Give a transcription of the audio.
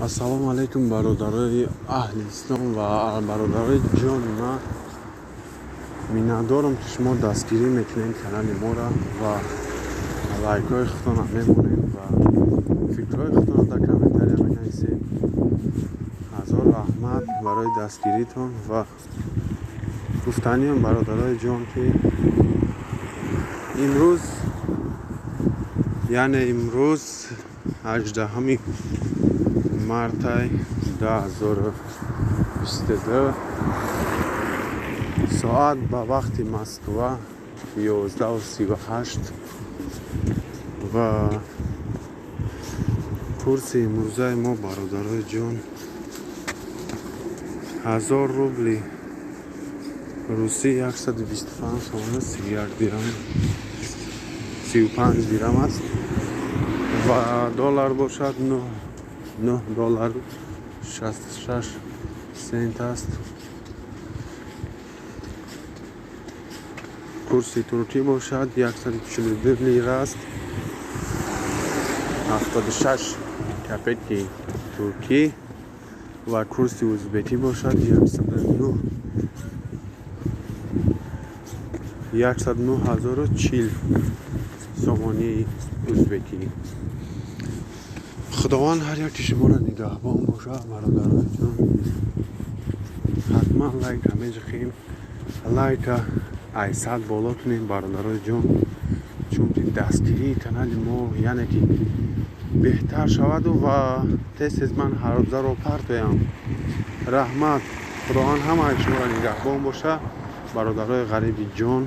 Ассалому алайкум, бародарои аҳли ислом ва бародарои ҷони ман. Миннатдорам, ки шумо дастгирӣ мекунед канали моро ва лайкҳои худтонро мемонед ва фикрҳои худтонро дар комментария менависед. Ҳазор раҳмат барои дастгиритон ва гуфтаниам, бародарои ҷон, ки имрӯз, яъне имрӯз 18 мартай 2022, соат ба вақти Москва 11:38 ва курси имрӯзаи мо, бародарои ҷон, 1000 рубли русӣ 125 сомона 31 дирам, 35 дирам аст ва доллар бошад 9 доллар 66 сент аст. Курси туркӣ бошад 142 лира аст, 76 копейки туркӣ ва курси узбекӣ бошад 109 040 сомонии узбекӣ. Худованд ҳар яки шуморо нигаҳбон бошад, бародарои ҷон. Ҳатман лайка меҷиқем, лайка айсад боло кунем, бародарои ҷон, чунки дастгирии канали мо, яъне ки беҳтар шаваду ва тез тез ман ҳаррӯзаро партоям. Раҳмат, Худованд ҳамаи шуморо нигаҳбон бошад, бародарои ғариби ҷон.